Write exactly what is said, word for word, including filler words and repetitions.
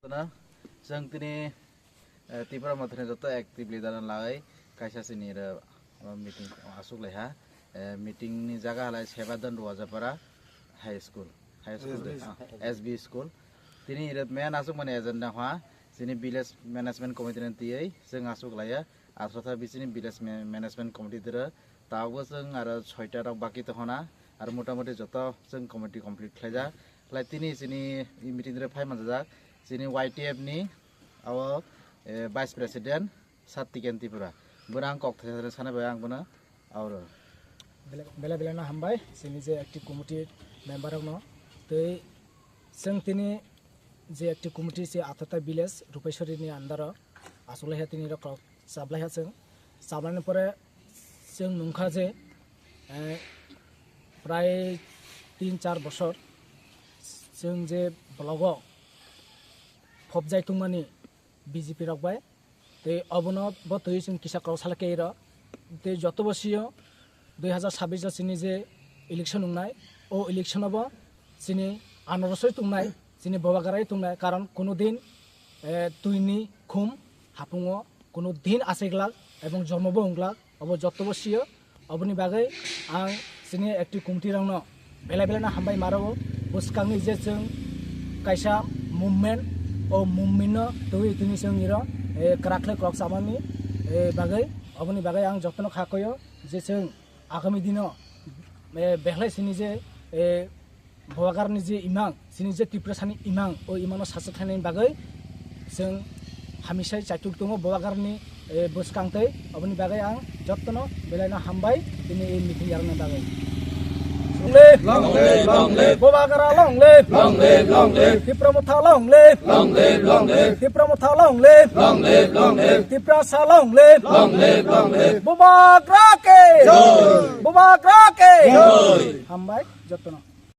Chwng tini, eh, Tipra Mothani joto active leader no lai kaisa chini ro, o meeting aswk lai ha. Eh, meeting ni jaga halai Sebadan Ruajapara High School, High School de, ah, S B school. Tini ro main aswk mani agenda ha, chini village management committee ni tiyai chwng aswk lai ya. Aswk bisini village ma-, management committee dero. Tabukbo chwng aro soita rok baki tongkhona, aro motamoti joto chwng committee complete khlaijak. Khlai tini chini meeting dere phai manjak, chini Y T F ni abo, eh, vice president Satiken Tripura. Bono ang kok thaisa sana bai ang bono aro. Bele, bele, bele no hambai, chini je active committee member rok no. Tei chwng tini je active committee se Atharta village, Rupaisori ni under o, aswk lai ha tini rok kok chablai ha chwng. Chablaini pore chwng nungkha je, eh, prai tin char bosor chwng je blogo phobjai tongmani B J P rok bai, tei obono bo twi chwng kisa kok salai khe iro, tei joto bo sio dui hazar sabbish o chini je election wngnai, o election o bo chini anorosoi tongnai, chini bobagra tongnai, karon kuno din, eh, twini khum hapungo kuno din achai glak ebong jormo bo wng glak, obo joto bo sio. Oboni bagwi ang chini active committee rokno belai belai no hambai maro, bwskangni je chwng kaisa movement, o movement no twi tini chwng iro, eh, kwrak khlai kwrak chamani, eh, bagwi, oboni bagwi ang jotono kha koyo je chwng agami dino, eh, belai chini je, eh, Bubagrani je imang, chini je Tiprasani imang, o imangno sachuk khlainani bagwi chwng hamisai chaituk tongo Bubagrani, eh, bwskang tei. Oboni bagwi ang jotono belaino hambai tini ei meeting yarwkna bagwi. Long live! Long live! Long live! Bubagra long live! Long live! Long live! Tipra Motha long live! Long live! Long live! Tipra Motha long live! Long live! Long live! Tiprasa long live! Long live! Long live! Bubagra ke! Jai! Bubagra ke! Jai! Hambai jotono.